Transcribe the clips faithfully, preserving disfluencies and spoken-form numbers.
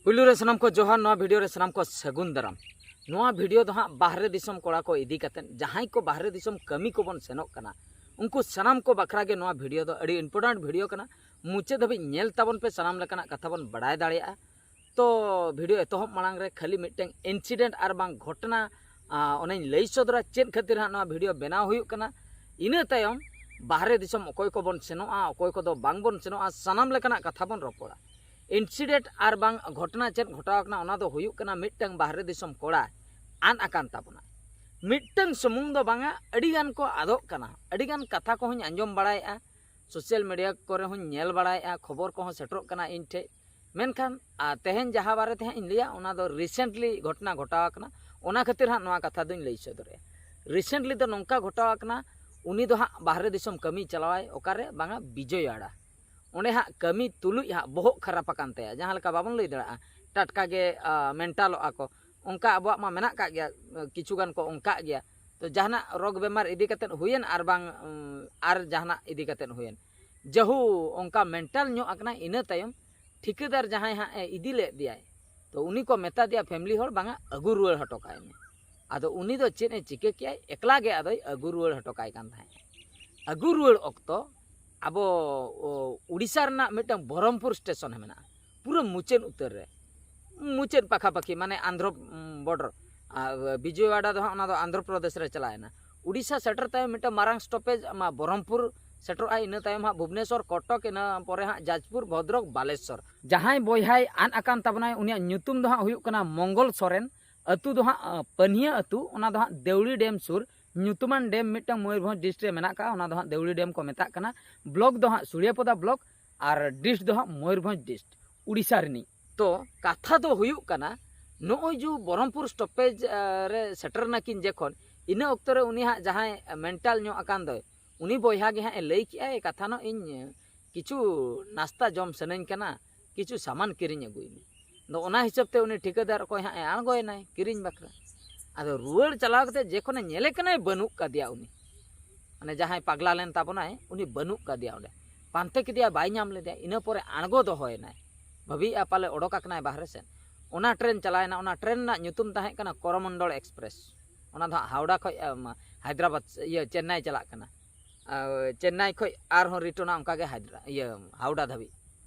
ᱯᱩᱭᱞᱩ ᱨᱮ ᱥᱟᱱᱟᱢ ᱠᱚ ᱡᱚᱦᱟᱨ, ᱱᱚᱣᱟ ᱵᱷᱤᱰᱤᱭᱳ ᱨᱮ ᱥᱟᱱᱟᱢ ᱠᱚ ᱥᱟᱹᱜᱩᱱ ᱫᱟᱨᱟᱢ᱾ ᱱᱚᱣᱟ ᱵᱷᱤᱰᱤᱭᱳ ᱫᱚ ᱦᱟᱸᱜ ᱵᱟᱦᱨᱮ ᱫᱤᱥᱚᱢ ᱠᱚᱲᱟ ᱠᱚ ᱤᱫᱤ ᱠᱟᱛᱮᱫ, ᱡᱟᱦᱟᱸᱭ ᱠᱚ ᱵᱟᱦᱨᱮ ᱫᱤᱥᱚᱢ ᱠᱟᱹᱢᱤ ᱠᱚᱵᱚᱱ ᱥᱮᱱᱚᱜ ᱠᱟᱱᱟ, ᱩᱱᱠᱩ ᱥᱟᱱᱟᱢ ᱠᱚ ᱵᱟᱠᱷᱨᱟ ᱜᱮ ᱱᱚᱣᱟ ᱵᱷᱤᱰᱤᱭᱳ ᱫᱚ ᱟᱹᱰᱤ ᱤᱢᱯᱚᱨᱴᱮᱱᱴ ᱵᱷᱤᱰᱤᱭᱳ ᱠᱟᱱᱟ᱾ ᱢᱩᱪᱟᱹᱫ ᱫᱷᱟᱹᱵᱤᱡ ᱧᱮᱞ ᱛᱟᱵᱚᱱ ᱯᱮ, ᱥᱟᱱᱟᱢ ᱞᱮᱠᱟᱱᱟᱜ ᱠᱟᱛᱷᱟ ᱵᱚᱱ ᱵᱟᱲᱟᱭ ᱫᱟᱲᱮᱭᱟᱜᱼᱟ᱾ ᱛᱚ ᱵᱷᱤᱰᱤᱭᱳ ᱮᱛᱚᱦᱚᱵ ᱢᱟᱲᱟᱝ ᱨᱮ ᱠᱷᱟᱹᱞᱤ ᱢᱤᱫᱴᱟᱝ ᱤᱱᱥᱤᱰᱮᱱᱴ ᱟᱨ ᱵᱟᱝ ᱜᱷᱚᱴᱚᱱᱟ, ᱟ, ᱚᱱᱟᱧ ᱞᱟᱹᱭ ᱥᱚᱫᱚᱨᱟ, ᱪᱮᱫ ᱠᱷᱟᱹᱛᱤᱨ ᱦᱟᱸᱜ ᱱᱚᱣᱟ ᱵᱷᱤᱰᱤᱭᱳ ᱵᱮᱱᱟᱣ ᱦᱩᱭᱩᱜ ᱠᱟᱱᱟ᱾ ᱤᱱᱟᱹ ᱛᱟᱭᱚᱢ ᱵᱟᱦᱨᱮ ᱫᱤᱥᱚᱢ ᱚᱠᱚᱭ ᱠᱚᱵᱚᱱ ᱥᱮᱱᱚᱜᱼᱟ, ᱚᱠᱚᱭ ᱠᱚᱫᱚ ᱵᱟᱝ ᱵᱚᱱ ᱥᱮᱱᱚᱜᱼᱟ, ᱥᱟᱱᱟᱢ ᱞᱮᱠᱟᱱᱟᱜ ᱠᱟᱛᱷᱟ ᱵᱚᱱ ᱨᱚᱯᱚᱲᱟ᱾ ᱤᱱᱥᱤᱰᱮᱱᱴ ᱟᱨ ᱵᱟᱝ ᱜᱷᱚᱴᱚᱱᱟ ᱪᱮᱫ ᱜᱷᱚᱴᱟᱣ ᱟᱠᱟᱱᱟ, ᱚᱱᱟ ᱫᱚ ᱦᱩᱭᱩᱜ ᱠᱟᱱᱟ ᱢᱤᱫᱴᱟᱝ ᱵᱟᱦᱨᱮ ᱫᱤᱥᱚᱢ ᱠᱚᱲᱟ ᱟᱫ ᱟᱠᱟᱱ ᱛᱟᱵᱚᱱᱟ᱾ ᱢᱤᱫᱴᱟᱝ ᱥᱩᱢᱩᱝ ᱫᱚ ᱵᱟᱝᱟ, ᱟᱹᱰᱤᱜᱟᱱ ᱠᱚ ᱟᱫᱚᱜ ᱠᱟᱱᱟ᱾ ᱟᱹᱰᱤᱜᱟᱱ ᱠᱟᱛᱷᱟ ᱠᱚᱦᱚᱸᱧ ᱟᱸᱡᱚᱢ ᱵᱟᱲᱟᱭᱮᱫᱼᱟ, ᱥᱳᱥᱟᱞ ᱢᱤᱰᱤᱭᱟ ᱠᱚᱨᱮ ᱦᱚᱸᱧ ᱧᱮᱞ ᱵᱟᱲᱟᱭᱮᱫᱼᱟ, ᱠᱷᱚᱵᱚᱨ ᱠᱚᱦᱚᱸ ᱥᱮᱴᱮᱨᱚᱜ ᱠᱟᱱᱟ ᱤᱧ ᱴᱷᱮᱡ᱾ ᱢᱮᱱᱠᱷᱟᱱ ᱟᱨ ᱛᱮᱦᱮᱧ ᱡᱟᱦᱟᱸ ᱵᱟᱨᱮ ᱛᱮ ᱦᱟᱸᱜ ᱤᱧ ᱞᱟᱹᱭᱟ, ᱚᱱᱟ ᱫᱚ ᱨᱤᱥᱮᱱᱴᱞᱤ ᱜᱷᱚᱴᱚᱱᱟ ᱜᱷᱚᱴᱟᱣ ᱟᱠᱟᱱᱟ᱾ ᱚᱱᱟ ᱠᱷᱟᱹᱛᱤᱨ ᱦᱟᱸᱜ ᱱᱚᱣᱟ ᱠᱟᱛᱷᱟ ᱫᱚᱧ ᱞᱟᱹᱭ ᱥᱚᱫᱚᱨᱮᱫᱼᱟ᱾ ᱨᱤᱥᱮᱱᱴᱞᱤ ᱫᱚ ᱱᱚᱝᱠᱟ ᱜᱷᱚᱴᱟᱣ ᱟᱠᱟᱱᱟ, ᱩᱱᱤ ᱫᱚ ᱦᱟᱸᱜ ᱵᱟᱦᱨᱮ ᱫᱤᱥᱚᱢ ᱠᱟᱹᱢᱤ ᱪᱟᱞᱟᱣᱟᱭ, ᱚᱠᱟᱨᱮ ᱵᱟᱝᱟ, ᱵᱤᱡᱚᱭᱟᱲᱟ᱾ ᱚᱸᱰᱮ ᱦᱟᱸᱜ ᱠᱟᱹᱢᱤ ᱛᱩᱞᱩᱡ ᱦᱟᱸᱜ ᱵᱚᱦᱚᱜ ᱠᱷᱟᱨᱟᱯ ᱟᱠᱟᱱ ᱛᱟᱭᱟ, ᱡᱟᱦᱟᱸ ᱞᱮᱠᱟ ᱵᱟᱵᱚᱱ ᱞᱟᱹᱭ ᱫᱟᱲᱮᱭᱟᱜᱼᱟ, ᱴᱟᱴᱠᱟ ᱜᱮ, ᱟ, ᱢᱮᱱᱴᱟᱞᱚᱜᱼᱟ ᱠᱚ᱾ ᱚᱱᱠᱟ ᱟᱵᱚᱣᱟᱜ ᱢᱟ ᱢᱮᱱᱟᱜ ᱠᱟᱜ ᱜᱮᱭᱟ, ᱠᱤᱪᱷᱩ ᱜᱟᱱ ᱠᱚ ᱚᱱᱠᱟᱜ ᱜᱮᱭᱟ᱾ ᱛᱚ ᱡᱟᱦᱟᱱᱟᱜ ᱨᱳᱜᱽ ᱵᱮᱢᱟᱨ ᱤᱫᱤ ᱠᱟᱛᱮᱫ ᱦᱩᱭᱮᱱ ᱟᱨ ᱵᱟᱝ, ᱩᱢ, ᱟᱨ ᱡᱟᱦᱟᱱᱟᱜ ᱤᱫᱤ ᱠᱟᱛᱮᱫ ᱦᱩᱭᱮᱱ, ᱡᱟᱹᱦᱩ ᱚᱱᱠᱟ ᱢᱮᱱᱴᱟᱞ ᱧᱚᱜ ᱟᱠᱟᱱᱟ, ᱤᱱᱟᱹ ᱛᱟᱭᱚᱢ ᱴᱷᱤᱠᱟᱹᱫᱟᱨ ᱡᱟᱦᱟᱸᱭ ᱦᱟᱸᱜ ᱮ ᱤᱫᱤ ᱞᱮᱫ ᱫᱮᱭᱟᱭ, ᱛᱚ ᱩᱱᱤ ᱠᱚ ᱢᱮᱛᱟ ᱫᱮᱭᱟ ᱯᱷᱮᱢᱤᱞᱤ ᱦᱚᱲ, "ᱵᱟᱝᱟ, ᱟᱹᱜᱩ ᱨᱩᱣᱟᱹᱲ ᱦᱚᱴᱚ ᱠᱟᱭ ᱢᱮ᱾" ᱟᱫᱚ ᱩᱱᱤ ᱫᱚ ᱪᱮᱫ ᱮ ᱪᱤᱠᱟᱹ ᱠᱮᱜᱼᱟᱭ, ᱮᱠᱞᱟ ᱜᱮ ᱟᱫᱚᱭ ᱟᱹᱜᱩ ᱨᱩᱣᱟᱹᱲ ᱦᱚᱴᱚ ᱠᱟᱭ ᱠᱟᱱ ᱛᱟᱦᱮᱸᱫ᱾ ᱟᱹᱜᱩ ᱨᱩᱣᱟᱹᱲ ᱚᱠᱛᱚ ᱟᱵᱚ, ᱳ, ᱩᱲᱤᱥᱥᱟ ᱨᱮᱱᱟᱜ ᱢᱤᱫᱴᱟᱝ ᱵᱚᱦᱨᱚᱢᱯᱩᱨ ᱥᱴᱮᱥᱚᱱ ᱢᱮᱱᱟᱜᱼᱟ, ᱯᱩᱨᱟᱹ ᱢᱩᱪᱟᱹᱫ ᱩᱛᱟᱹᱨ ᱨᱮ, ᱢᱩᱪᱟᱹᱫ ᱯᱟᱠᱷᱟᱯᱟᱠᱷᱤ, ᱢᱟᱱᱮ ᱟᱱᱫᱷᱨᱚ, ᱩᱢ, ᱵᱚᱰᱟᱨ᱾ ᱟᱨ ᱵᱤᱡᱚᱭᱣᱟᱰᱟ ᱫᱚ ᱦᱟᱸᱜ ᱚᱱᱟ ᱫᱚ ᱟᱱᱫᱷᱨᱚ ᱯᱨᱚᱫᱮᱥ ᱨᱮ ᱪᱟᱞᱟᱣᱮᱱᱟ᱾ ᱩᱲᱤᱥᱥᱟ ᱥᱮᱴᱮᱨ ᱛᱟᱭᱚᱢ ᱢᱤᱫᱴᱟᱝ ᱢᱟᱨᱟᱝ ᱥᱴᱚᱯᱮᱡᱽ ᱟᱢᱟᱜ ᱵᱚᱦᱨᱚᱢᱯᱩᱨ ᱥᱮᱴᱮᱨᱚᱜᱼᱟ, ᱤᱱᱟᱹ ᱛᱟᱭᱚᱢ ᱦᱟᱸᱜ ᱵᱷᱩᱵᱽᱱᱮᱥᱚᱨ, ᱠᱚᱴᱚᱠ, ᱤᱱᱟᱹ ᱯᱚᱨᱮ ᱦᱟᱸᱜ ᱡᱟᱡᱽᱯᱩᱨ, ᱵᱷᱚᱫᱨᱚᱠ, ᱵᱟᱞᱮᱥᱚᱨ᱾ ᱡᱟᱦᱟᱸᱭ ᱵᱚᱭᱦᱟᱭ ᱟᱫ ᱟᱠᱟᱱ ᱛᱟᱵᱚᱱᱟᱭ, ᱩᱱᱤᱭᱟᱜ ᱧᱩᱛᱩᱢ ᱫᱚ ᱦᱟᱸᱜ ᱦᱩᱭᱩᱜ ᱠᱟᱱᱟ ᱢᱚᱝᱜᱚᱞ ᱥᱚᱨᱮᱱ᱾ ᱟᱹᱛᱩ ᱫᱚ ᱦᱟᱸᱜ, ᱟᱸ, ᱯᱟᱹᱱᱦᱤᱭᱟᱹ ᱟᱹᱛᱩ, ᱚᱱᱟ ᱫᱚ ᱦᱟᱸᱜ ᱫᱮᱣᱲᱤ ᱰᱮᱢ ᱥᱩᱨ᱾ ᱧᱩᱛᱩᱢᱟᱱ ᱰᱮᱢ ᱢᱤᱫᱴᱟᱝ ᱢᱚᱭᱩᱨᱵᱷᱚᱸᱡᱽ ᱰᱤᱥᱴ ᱨᱮ ᱢᱮᱱᱟᱜ ᱠᱟᱜᱼᱟ, ᱚᱱᱟ ᱫᱚ ᱦᱟᱸᱜ ᱫᱮᱣᱲᱤ ᱰᱮᱢ ᱠᱚ ᱢᱮᱛᱟᱜ ᱠᱟᱱᱟ᱾ ᱵᱞᱚᱠ ᱫᱚ ᱦᱟᱸᱜ ᱥᱩᱲᱤᱭᱟᱯᱚᱫᱟ ᱵᱞᱚᱠ ᱟᱨ ᱰᱤᱥᱴ ᱫᱚ ᱦᱟᱸᱜ ᱢᱚᱭᱩᱨᱵᱷᱚᱸᱡᱽ ᱰᱤᱥᱴ, ᱩᱲᱤᱥᱥᱟ ᱨᱤᱱᱤᱡ᱾ ᱛᱚ ᱠᱟᱛᱷᱟ ᱫᱚ ᱦᱩᱭᱩᱜ ᱠᱟᱱᱟ, ᱱᱚᱜᱼᱚᱭ ᱡᱩ ᱵᱚᱦᱨᱚᱢᱯᱩᱨ ᱥᱴᱚᱯᱮᱡᱽ, ᱟᱸ, ᱨᱮ ᱥᱮᱴᱮᱨ ᱱᱟᱠᱤᱱ ᱡᱮᱠᱷᱚᱱ, ᱤᱱᱟᱹ ᱚᱠᱛᱚ ᱨᱮ ᱩᱱᱤ ᱦᱟᱸᱜ ᱡᱟᱦᱟᱸᱭ ᱢᱮᱱᱴᱟᱞ ᱧᱚᱜ ᱟᱠᱟᱱ ᱫᱚᱭ, ᱩᱱᱤ ᱵᱚᱭᱦᱟ ᱜᱮ ᱦᱟᱸᱜ ᱮ ᱞᱟᱹᱭ ᱠᱮᱜᱼᱟ, "ᱮ ᱠᱟᱛᱷᱟ ᱱᱚᱜ ᱤᱧ ᱠᱤᱪᱷᱩ ᱱᱟᱥᱛᱟ ᱡᱚᱢ ᱥᱟᱱᱟᱧ ᱠᱟᱱᱟ, ᱠᱤᱪᱷᱩ ᱥᱟᱢᱟᱱ ᱠᱤᱨᱤᱧ ᱟᱹᱜᱩᱭ ᱢᱮ᱾" ᱟᱫᱚ ᱚᱱᱟ ᱦᱤᱥᱟᱹᱵ ᱛᱮ ᱩᱱᱤ ᱴᱷᱤᱠᱟᱹᱫᱟᱨ ᱚᱠᱚᱭ ᱦᱟᱸᱜ ᱮ ᱟᱬᱜᱚᱭᱮᱱᱟᱭ ᱠᱤᱨᱤᱧ ᱵᱟᱠᱷᱨᱟ᱾ ᱟᱫᱚ ᱨᱩᱣᱟᱹᱲ ᱪᱟᱞᱟᱣ ᱠᱟᱛᱮ ᱡᱮᱠᱷᱚᱱᱮ ᱧᱮᱞᱮ ᱠᱟᱱᱟᱭ, ᱵᱟᱹᱱᱩᱜ ᱠᱟᱫᱮᱭᱟ ᱩᱱᱤ, ᱢᱟᱱᱮ ᱡᱟᱦᱟᱸᱭ ᱯᱟᱜᱽᱞᱟ ᱞᱮᱱ ᱛᱟᱵᱚᱱᱟᱭ, ᱩᱱᱤ ᱵᱟᱹᱱᱩᱜ ᱠᱟᱫᱮᱭᱟ ᱚᱸᱰᱮ᱾ ᱯᱟᱱᱛᱮ ᱠᱮᱫᱮᱭᱟ, ᱵᱟᱭ ᱧᱟᱢ ᱞᱮᱫᱮᱭᱟ᱾ ᱤᱱᱟᱹ ᱯᱚᱨᱮ ᱟᱬᱜᱚ ᱫᱚᱦᱚᱭᱮᱱᱟᱭ᱾ ᱵᱷᱟᱹᱵᱤᱭᱮᱫᱼᱟ ᱯᱟᱞᱮ ᱚᱰᱚᱠ ᱟᱠᱟᱱᱟᱭ ᱵᱟᱦᱨᱮ ᱥᱮᱫ᱾ ᱚᱱᱟ ᱴᱨᱮᱱ ᱪᱟᱞᱟᱣᱮᱱᱟ, ᱚᱱᱟ ᱴᱨᱮᱱ ᱨᱮᱱᱟᱜ ᱧᱩᱛᱩᱢ ᱛᱟᱦᱮᱸ ᱠᱟᱱᱟ ᱠᱚᱨᱚᱢᱚᱱᱰᱚᱞ ᱮᱠᱥᱯᱨᱮᱥ᱾ ᱚᱱᱟ ᱫᱚ ᱦᱟᱸᱜ ᱦᱟᱣᱲᱟ ᱠᱷᱚᱡ ᱟᱢ, ᱦᱟᱭᱫᱨᱟᱵᱟᱫᱽ, ᱤᱭᱟᱹ, ᱪᱮᱱᱱᱟᱭ ᱪᱟᱞᱟᱜ ᱠᱟᱱᱟ᱾ ᱟᱨ ᱪᱮᱱᱱᱟᱭ ᱠᱷᱚᱡ ᱟᱨᱦᱚᱸ ᱨᱤᱴᱚᱱᱟ ᱚᱱᱠᱟᱜᱮ ᱦᱟᱭᱫᱨᱟ ᱤᱭᱟᱹ ᱦᱟᱣᱲᱟ ᱫᱷᱟᱹᱵᱤᱡ᱾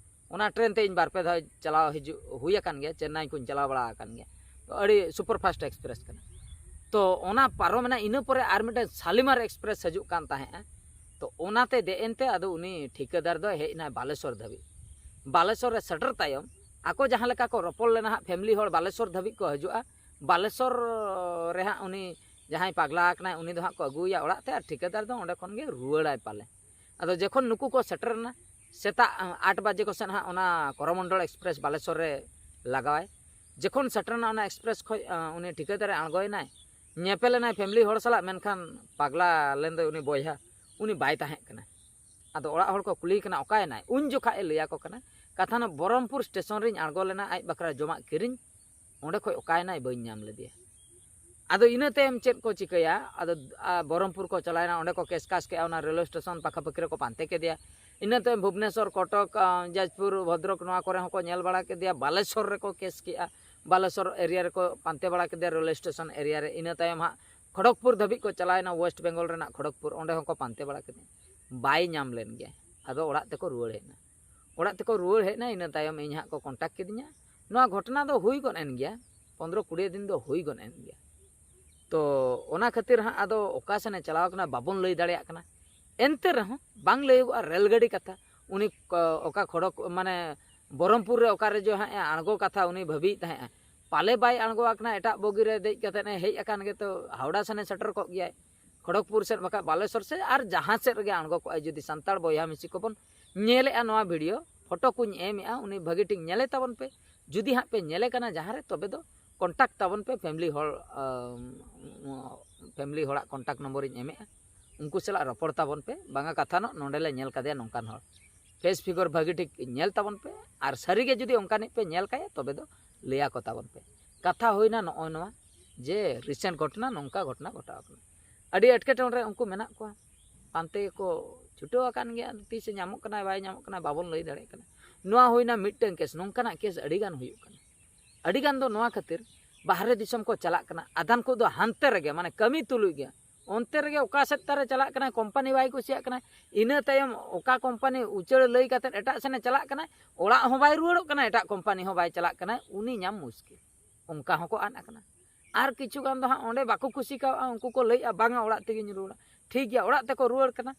ᱚᱱᱟ ᱴᱨᱮᱱ ᱛᱮ ᱤᱧ ᱵᱟᱨ ᱯᱮ ᱫᱷᱟᱣ ᱪᱟᱞᱟᱣ ᱦᱤᱡᱩᱜ ᱦᱩᱭ ᱟᱠᱟᱱ ᱜᱮᱭᱟ, ᱪᱮᱱᱱᱟᱭ ᱠᱚᱧ ᱪᱟᱞᱟᱣ ᱵᱟᱲᱟ ᱟᱠᱟᱱ ᱜᱮᱭᱟ᱾ ᱛᱚ ᱟᱹᱰᱤ ᱥᱩᱯᱟᱨ ᱯᱷᱟᱥᱴ ᱮᱠᱥᱯᱨᱮᱥ ᱠᱟᱱᱟ᱾ ᱛᱚ ᱚᱱᱟ ᱯᱟᱨᱚᱢᱮᱱᱟ, ᱤᱱᱟᱹ ᱯᱚᱨᱮ ᱟᱨ ᱢᱤᱫᱴᱮᱱ ᱥᱟᱞᱤᱢᱟᱨ ᱮᱠᱥᱯᱨᱮᱥ ᱦᱤᱡᱩᱜ ᱠᱟᱱ ᱛᱟᱦᱮᱸᱜᱼᱟ᱾ ᱛᱚ ᱚᱱᱟᱛᱮ ᱫᱮᱡ ᱮᱱᱛᱮ ᱟᱫᱚ ᱩᱱᱤ ᱴᱷᱤᱠᱟᱹᱫᱟᱨ ᱫᱚᱭ ᱦᱮᱡ ᱮᱱᱟᱭ ᱵᱟᱞᱮᱥᱚᱨ ᱫᱷᱟᱹᱵᱤᱡ᱾ ᱵᱟᱞᱮᱥᱚᱨ ᱨᱮ ᱥᱮᱴᱮᱨ ᱛᱟᱭᱚᱢ ᱟᱠᱚ ᱡᱟᱦᱟᱸ ᱞᱮᱠᱟ ᱠᱚ ᱨᱚᱯᱚᱲ ᱞᱮᱱᱟ ᱦᱟᱸᱜ, ᱯᱷᱮᱢᱤᱞᱤ ᱦᱚᱲ ᱵᱟᱞᱮᱥᱚᱨ ᱫᱷᱟᱹᱵᱤᱡ ᱠᱚ ᱦᱤᱡᱩᱜᱼᱟ᱾ ᱵᱟᱞᱮᱥᱚᱨ ᱨᱮ ᱦᱟᱸᱜ ᱩᱱᱤ ᱡᱟᱦᱟᱸᱭ ᱯᱟᱜᱽᱞᱟ ᱟᱠᱟᱱᱟᱭ ᱩᱱᱤ ᱫᱚ ᱦᱟᱸᱜ ᱠᱚ ᱟᱹᱜᱩᱭᱟ ᱚᱲᱟᱜ ᱛᱮ, ᱟᱨ ᱴᱷᱤᱠᱟᱹᱫᱟᱨ ᱫᱚ ᱚᱸᱰᱮ ᱠᱷᱚᱱ ᱜᱮ ᱨᱩᱣᱟᱹᱲᱟᱭ ᱯᱟᱞᱮ᱾ ᱟᱫᱚ ᱡᱚᱠᱷᱚᱱ ᱱᱩᱠᱩ ᱠᱚ ᱥᱮᱴᱮᱨ ᱮᱱᱟ, ᱥᱮᱛᱟᱜ ᱟᱴ ᱵᱟᱡᱮ ᱠᱚ ᱥᱮᱫ ᱦᱟᱸᱜ ᱚᱱᱟ ᱠᱚᱨᱚᱢᱚᱱᱰᱚᱞ ᱮᱠᱥᱯᱨᱮᱥ ᱵᱟᱞᱮᱥᱚᱨ ᱨᱮ ᱞᱟᱜᱟᱣᱟᱭ᱾ ᱡᱚᱠᱷᱚᱱ ᱥᱮᱴᱮᱨ ᱮᱱᱟ ᱚᱱᱟ ᱮᱠᱥᱯᱨᱮᱥ ᱠᱷᱚᱡ ᱩᱱᱤ ᱴᱷᱤᱠᱟᱹᱫᱟᱨᱮ ᱟᱬᱜᱚᱭᱮᱱᱟᱭ, ᱧᱮᱯᱮᱞ ᱮᱱᱟᱭ ᱯᱷᱮᱢᱤᱞᱤ ᱦᱚᱲ ᱥᱟᱞᱟᱜ, ᱢᱮᱱᱠᱷᱟᱱ ᱯᱟᱜᱽᱞᱟ ᱞᱮᱱ ᱫᱚᱭ ᱩᱱᱤ ᱵᱚᱭᱦᱟ, ᱩᱱᱤ ᱵᱟᱭ ᱛᱟᱦᱮᱸ ᱠᱟᱱᱟ᱾ ᱟᱫᱚ ᱚᱲᱟᱜ ᱦᱚᱲ ᱠᱚ ᱠᱩᱞᱤᱭᱮ ᱠᱟᱱᱟ ᱚᱠᱟᱭᱮᱱᱟᱭ, ᱩᱱ ᱡᱚᱠᱷᱟᱡ ᱮ ᱞᱟᱹᱭᱟᱠᱚ ᱠᱟᱱᱟ ᱠᱟᱛᱷᱟ ᱱᱚᱣᱟ, ᱵᱚᱨᱚᱢᱯᱩᱨ ᱥᱴᱮᱥᱚᱱ ᱨᱤᱧ ᱟᱬᱜᱚ ᱞᱮᱱᱟ ᱟᱡ ᱵᱟᱠᱷᱨᱟ ᱡᱚᱢᱟᱜ ᱠᱤᱨᱤᱧ, ᱚᱸᱰᱮ ᱠᱷᱚᱡ ᱚᱠᱟᱭᱮᱱᱟᱭ ᱵᱟᱹᱧ ᱧᱟᱢ ᱞᱮᱫᱮᱭᱟ᱾ ᱟᱫᱚ ᱤᱱᱟᱹ ᱛᱟᱭᱚᱢ ᱪᱮᱫ ᱠᱚ ᱪᱤᱠᱟᱹᱭᱟ? ᱟᱫᱚ ᱟ, ᱵᱚᱨᱚᱢᱯᱩᱨ ᱠᱚ ᱪᱟᱞᱟᱣᱮᱱᱟ, ᱚᱸᱰᱮ ᱠᱚ ᱠᱮᱥ ᱠᱟᱥ ᱠᱮᱜᱼᱟ ᱚᱱᱟ ᱨᱮᱞᱣᱮ ᱥᱴᱮᱥᱚᱱ ᱯᱟᱠᱷᱟᱯᱟᱠᱷᱤ ᱨᱮᱠᱚ ᱯᱟᱱᱛᱮ ᱠᱮᱫᱮᱭᱟ᱾ ᱤᱱᱟᱹ ᱛᱟᱭᱚᱢ ᱵᱷᱩᱵᱽᱱᱮᱥᱚᱨ, ᱠᱚᱴᱚᱠ, ᱟ, ᱡᱟᱡᱽᱯᱩᱨ, ᱵᱷᱚᱫᱨᱚᱠ ᱱᱚᱣᱟ ᱠᱚᱨᱮ ᱦᱚᱸᱠᱚ ᱧᱮᱞ ᱵᱟᱲᱟ ᱠᱮᱫᱮᱭᱟ᱾ ᱵᱟᱞᱮᱥᱚᱨ ᱨᱮᱠᱚ ᱠᱮᱥ ᱠᱮᱜᱼᱟ, ᱵᱟᱞᱮᱥᱚᱨ ᱮᱨᱤᱭᱟ ᱨᱮᱠᱚ ᱯᱟᱱᱛᱮ ᱵᱟᱲᱟ ᱠᱮᱫᱮᱭᱟ, ᱨᱮᱞᱣᱮ ᱥᱴᱮᱥᱚᱱ ᱮᱨᱤᱭᱟ ᱨᱮ᱾ ᱤᱱᱟᱹ ᱛᱟᱭᱚᱢ ᱦᱟᱸᱜ ᱠᱷᱚᱲᱚᱜᱽᱯᱩᱨ ᱫᱷᱟᱹᱵᱤᱡ ᱠᱚ ᱪᱟᱞᱟᱣᱮᱱᱟ, ᱳᱭᱮᱥᱴ ᱵᱮᱝᱜᱚᱞ ᱨᱮᱱᱟᱜ ᱠᱷᱚᱲᱚᱜᱽᱯᱩᱨ, ᱚᱸᱰᱮ ᱦᱚᱸᱠᱚ ᱯᱟᱱᱛᱮ ᱵᱟᱲᱟ ᱠᱮᱫᱮᱭᱟ, ᱵᱟᱭ ᱧᱟᱢ ᱞᱮᱱ ᱜᱮᱭᱟ᱾ ᱟᱫᱚ ᱚᱲᱟᱜ ᱛᱮᱠᱚ ᱨᱩᱣᱟᱹᱲ ᱦᱮᱡ ᱮᱱᱟ᱾ ᱚᱲᱟᱜ ᱛᱮᱠᱚ ᱨᱩᱣᱟᱹᱲ ᱦᱮᱡ ᱮᱱᱟ, ᱤᱱᱟᱹ ᱛᱟᱭᱚᱢ ᱤᱧ ᱦᱟᱸᱜ ᱠᱚ ᱠᱚᱱᱴᱟᱠᱴ ᱠᱤᱫᱤᱧᱟ᱾ ᱱᱚᱣᱟ ᱜᱷᱚᱴᱚᱱᱟ ᱫᱚ ᱦᱩᱭ ᱜᱚᱫ ᱮᱱ ᱜᱮᱭᱟ, ᱯᱚᱱᱫᱽᱨᱚ ᱠᱩᱲᱤ ᱫᱤᱱ ᱫᱚ ᱦᱩᱭ ᱜᱚᱫ ᱮᱱ ᱜᱮᱭᱟ᱾ ᱛᱚ ᱚᱱᱟ ᱠᱷᱟᱹᱛᱤᱨ ᱦᱟᱸᱜ ᱟᱫᱚ ᱚᱠᱟ ᱥᱮᱱᱮ ᱪᱟᱞᱟᱣ ᱠᱟᱱᱟ ᱵᱟᱵᱚᱱ ᱞᱟᱹᱭ ᱫᱟᱲᱮᱭᱟᱜ ᱠᱟᱱᱟ᱾ ᱮᱱᱛᱮ ᱨᱮᱦᱚᱸ ᱵᱟᱝ ᱞᱟᱹᱭᱚᱜᱚᱜᱼᱟ ᱨᱮᱞ ᱜᱟᱹᱰᱤ ᱠᱟᱛᱷᱟ, ᱩᱱᱤ ᱠᱚ-, ᱚᱠᱟ ᱠᱷᱚᱲᱚᱠ-, ᱢᱟᱱᱮ ᱵᱚᱨᱚᱢᱯᱩᱨ ᱨᱮ ᱚᱠᱟ ᱨᱮ ᱡᱚ ᱦᱟᱸᱜ ᱮ ᱟᱬᱜᱚ ᱠᱟᱛᱷᱟ ᱩᱱᱤ ᱵᱷᱟᱹᱵᱤᱭᱮᱫ ᱛᱟᱦᱮᱸᱜᱼᱟ, ᱯᱟᱞᱮ ᱵᱟᱭ ᱟᱬᱜᱚ ᱟᱠᱟᱱᱟ, ᱮᱴᱟᱜ ᱵᱚᱜᱤ ᱨᱮ ᱫᱮᱡ ᱠᱟᱛᱮᱫ ᱮ ᱦᱮᱡ ᱟᱠᱟᱱ ᱜᱮᱛᱚ ᱦᱟᱣᱲᱟ ᱥᱮᱱᱮ ᱥᱮᱴᱮᱨ ᱠᱚᱜ ᱜᱮᱭᱟᱭ, ᱠᱷᱚᱲᱚᱜᱽᱯᱩᱨ ᱥᱮᱫ ᱵᱟᱠᱷᱟᱡ ᱵᱟᱞᱮᱥᱚᱨ ᱥᱮᱫ, ᱟᱨ ᱡᱟᱦᱟᱸ ᱥᱮᱫ ᱨᱮᱜᱮ ᱟᱬᱜᱚ ᱠᱚᱜᱼᱟᱭ᱾ ᱡᱩᱫᱤ ᱥᱟᱱᱛᱟᱲ ᱵᱚᱭᱦᱟ ᱢᱤᱥᱤ ᱠᱚᱵᱚᱱ ᱧᱮᱞᱮᱜᱼᱟ ᱱᱚᱣᱟ ᱵᱷᱤᱰᱤᱭᱳ, ᱯᱷᱳᱴᱳ ᱠᱚᱧ ᱮᱢᱮᱜᱼᱟ, ᱩᱱᱤ ᱵᱷᱟᱹᱜᱤ ᱴᱷᱤᱠ ᱧᱮᱞᱮ ᱛᱟᱵᱚᱱ ᱯᱮ᱾ ᱡᱩᱫᱤ ᱦᱟᱸᱜ ᱯᱮ ᱧᱮᱞᱮ ᱠᱟᱱᱟ ᱡᱟᱦᱟᱸ ᱨᱮ, ᱛᱚᱵᱮ ᱫᱚ ᱠᱚᱱᱴᱟᱠᱴ ᱛᱟᱵᱚᱱ ᱯᱮ, ᱯᱷᱮᱢᱤᱞᱤ ᱦᱚᱲ, ᱟᱢ, ᱯᱷᱮᱢᱤᱞᱤ ᱦᱚᱲᱟᱜ ᱠᱚᱱᱴᱟᱠᱴ ᱱᱚᱢᱵᱚᱨᱤᱧ ᱮᱢᱮᱜᱼᱟ, ᱩᱱᱠᱩ ᱥᱟᱞᱟᱜ ᱨᱚᱯᱚᱲ ᱛᱟᱵᱚᱱ ᱯᱮ᱾ ᱵᱟᱝᱟ ᱠᱟᱛᱷᱟ ᱱᱚᱜ ᱱᱚᱰᱮ ᱞᱮ ᱧᱮᱞ ᱠᱟᱫᱮᱭᱟ ᱱᱚᱝᱠᱟᱱ ᱦᱚᱲ, ᱯᱷᱮᱥ ᱯᱷᱤᱜᱚᱨ ᱵᱷᱟᱹᱜᱤ ᱴᱷᱤᱠ ᱧᱮᱞ ᱛᱟᱵᱚᱱ ᱯᱮ, ᱟᱨ ᱥᱟᱹᱨᱤᱜᱮ ᱡᱩᱫᱤ ᱚᱱᱠᱟᱱᱤᱡ ᱯᱮ ᱧᱮᱞ ᱠᱟᱭᱟ ᱛᱚᱵᱮ ᱫᱚ ᱞᱟᱹᱭᱟᱠᱚ ᱛᱟᱵᱚᱱ ᱯᱮ᱾ ᱠᱟᱛᱷᱟ ᱦᱩᱭᱱᱟ ᱱᱚᱜᱼᱚᱭ ᱱᱚᱣᱟ ᱡᱮ ᱨᱤᱥᱮᱱᱴ ᱜᱷᱚᱴᱚᱱᱟ, ᱱᱚᱝᱠᱟ ᱜᱷᱚᱴᱚᱱᱟ ᱜᱷᱚᱴᱟᱣ ᱠᱟᱱᱟ᱾ ᱟᱹᱰᱤ ᱮᱴᱠᱮᱴᱚᱬᱮ ᱨᱮ ᱩᱱᱠᱩ ᱢᱮᱱᱟᱜ ᱠᱚᱣᱟ, ᱯᱟᱱᱛᱮ ᱜᱮᱠᱚ ᱪᱷᱩᱴᱟᱹᱣ ᱟᱠᱟᱱ ᱜᱮᱭᱟ᱾ ᱛᱤᱥᱮ ᱧᱟᱢᱚᱜ ᱠᱟᱱᱟ ᱵᱟᱭ ᱧᱟᱢᱚᱜ ᱠᱟᱱᱟ ᱵᱟᱵᱚᱱ ᱞᱟᱹᱭ ᱫᱟᱲᱮᱭᱟᱜ ᱠᱟᱱᱟ᱾ ᱱᱚᱣᱟ ᱦᱩᱭᱱᱟ ᱢᱤᱫᱴᱟᱝ ᱠᱮᱥ᱾ ᱱᱚᱝᱠᱟᱱᱟᱜ ᱠᱮᱥ ᱟᱹᱰᱤᱜᱟᱱ ᱦᱩᱭᱩᱜ ᱠᱟᱱᱟ᱾ ᱟᱹᱰᱤᱜᱟᱱ ᱫᱚ ᱱᱚᱣᱟ ᱠᱷᱟᱹᱛᱤᱨ ᱵᱟᱦᱨᱮ ᱫᱤᱥᱚᱢ ᱠᱚ ᱪᱟᱞᱟᱜ ᱠᱟᱱᱟ, ᱟᱫᱷᱟᱱ ᱠᱚᱫᱚ ᱦᱟᱱᱛᱮ ᱨᱮᱜᱮ, ᱢᱟᱱᱮ ᱠᱟᱹᱢᱤ ᱛᱩᱞᱩᱡ ᱜᱮ ᱚᱱᱛᱮ ᱨᱮᱜᱮ ᱚᱠᱟ ᱥᱮᱫ ᱛᱟᱨᱮ ᱪᱟᱞᱟᱜ ᱠᱟᱱᱟᱭ, ᱠᱳᱢᱯᱟᱱᱤ ᱵᱟᱭ ᱠᱩᱥᱤᱭᱟᱜ ᱠᱟᱱᱟ, ᱤᱱᱟᱹ ᱛᱟᱭᱚᱢ ᱚᱠᱟ ᱠᱳᱢᱯᱟᱱᱤ ᱩᱪᱟᱹᱲ ᱞᱟᱹᱭ ᱠᱟᱛᱮᱫ ᱮᱴᱟᱜ ᱥᱮᱱᱮ ᱪᱟᱞᱟᱜ ᱠᱟᱱᱟᱭ, ᱚᱲᱟᱜ ᱦᱚᱸ ᱵᱟᱭ ᱨᱩᱣᱟᱹᱲᱚᱜ ᱠᱟᱱᱟ, ᱮᱴᱟᱜ ᱠᱳᱢᱯᱟᱱᱤ ᱦᱚᱸ ᱵᱟᱭ ᱪᱟᱞᱟᱜ ᱠᱟᱱᱟ, ᱩᱱᱤ ᱧᱟᱢ ᱢᱩᱥᱠᱤᱞ᱾ ᱚᱱᱠᱟ ᱦᱚᱸᱠᱚ ᱟᱫ ᱟᱠᱟᱱᱟ᱾ ᱟᱨ ᱠᱤᱪᱷᱩ ᱜᱟᱱ ᱫᱚ ᱦᱟᱸᱜ ᱚᱸᱰᱮ ᱵᱟᱠᱚ ᱠᱩᱥᱤ ᱠᱟᱣᱟᱜᱼᱟ, ᱩᱱᱠᱩ ᱠᱚ ᱞᱟᱹᱭᱮᱜᱼᱟ, "ᱵᱟᱝᱟ, ᱚᱲᱟᱜ ᱛᱮᱜᱮᱧ ᱨᱩᱣᱟᱹᱲᱟ᱾" ᱴᱷᱤᱠ ᱜᱮᱭᱟ, ᱚᱲᱟᱜ ᱛᱮᱠᱚ ᱨᱩᱣᱟᱹᱲ ᱠᱟᱱᱟ,